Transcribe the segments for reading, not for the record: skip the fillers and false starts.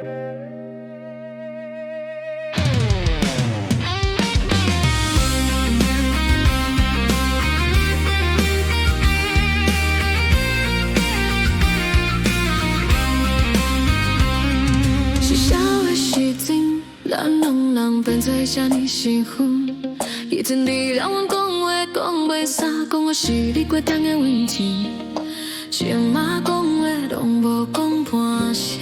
是啥物時陣，咱兩人變做這呢生分？彼陣你讓阮講話講袂煞，講我是你過踮的位置，這馬講話攏無講半聲，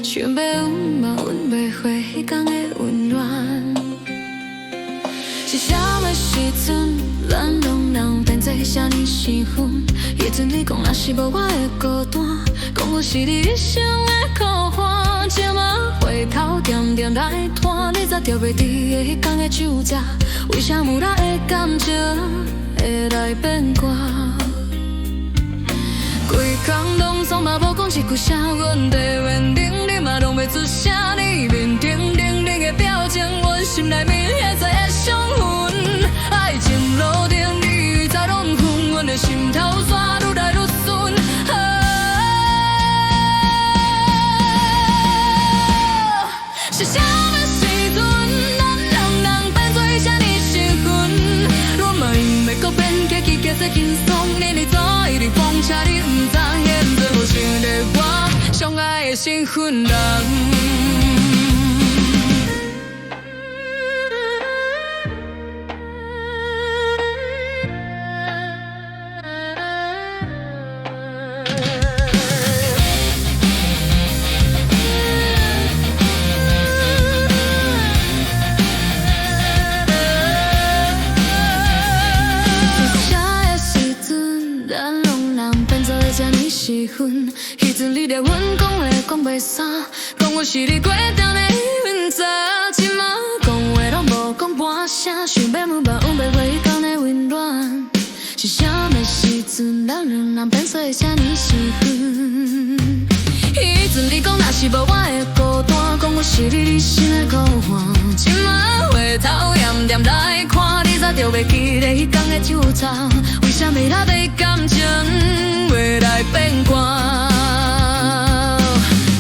想欲阮嘛阮袂回彼工的溫暖。是啥物時陣，咱兩人變做這呢生分？彼陣你講若是無我會孤單，講我是你一生的靠岸。這馬回頭恬恬來看，你早著袂佇的彼工的酒醡，為啥物咱的感情會來變寒？規工攏總嘛無講一句啥，阮在面頂你嘛攏袂出聲，你面頂冷冷的表情，阮心內面彼做的傷痕。愛情路頂你愈走攏遠，阮的心頭煞愈來愈順。啊，是啥物時陣，咱兩人變做這呢生分？阮嘛用欲閣變客氣，叫做輕鬆。你你怎一直放車，你毋知，現做無想著我上愛的身份人。是啥的時陣，咱兩人變做這呢生分？彼陣你掠阮講話講袂煞，講我是你過踮的雲層。這馬講話攏無講半聲，想欲問嘛問袂回彼工的溫暖。是啥物時陣，咱兩人變做這呢生分？彼陣你講若是無我會孤單，講我是你一生的靠岸。這馬回頭恬恬來看，你早著袂記得彼工的酒醡，為啥物咱的感情會來變寒？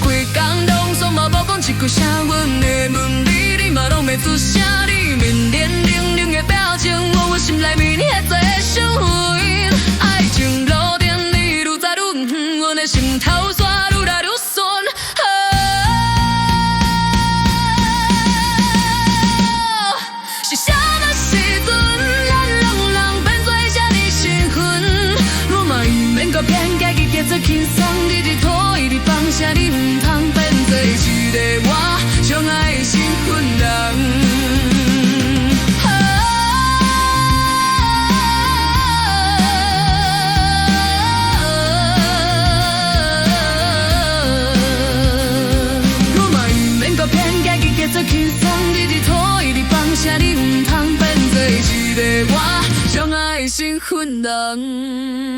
規工攏總嘛無講一句啥，阮會問你，你嘛攏袂出聲，你面臉冷冷的表情，阮心內面彼做的傷痕。愛情路頂你愈走愈遠，阮的心頭煞愈來愈順。啊，是啥物時陣，咱兩人變做這呢生分？阮嘛會免閣騙家己叫做輕鬆，你一直拖，一直放，啥你毋通變做一個我上愛的身份人。啊，阮嘛會免閣騙家己叫做輕鬆，你一直拖，一直放，啥你毋通變做一個我上愛的身份人。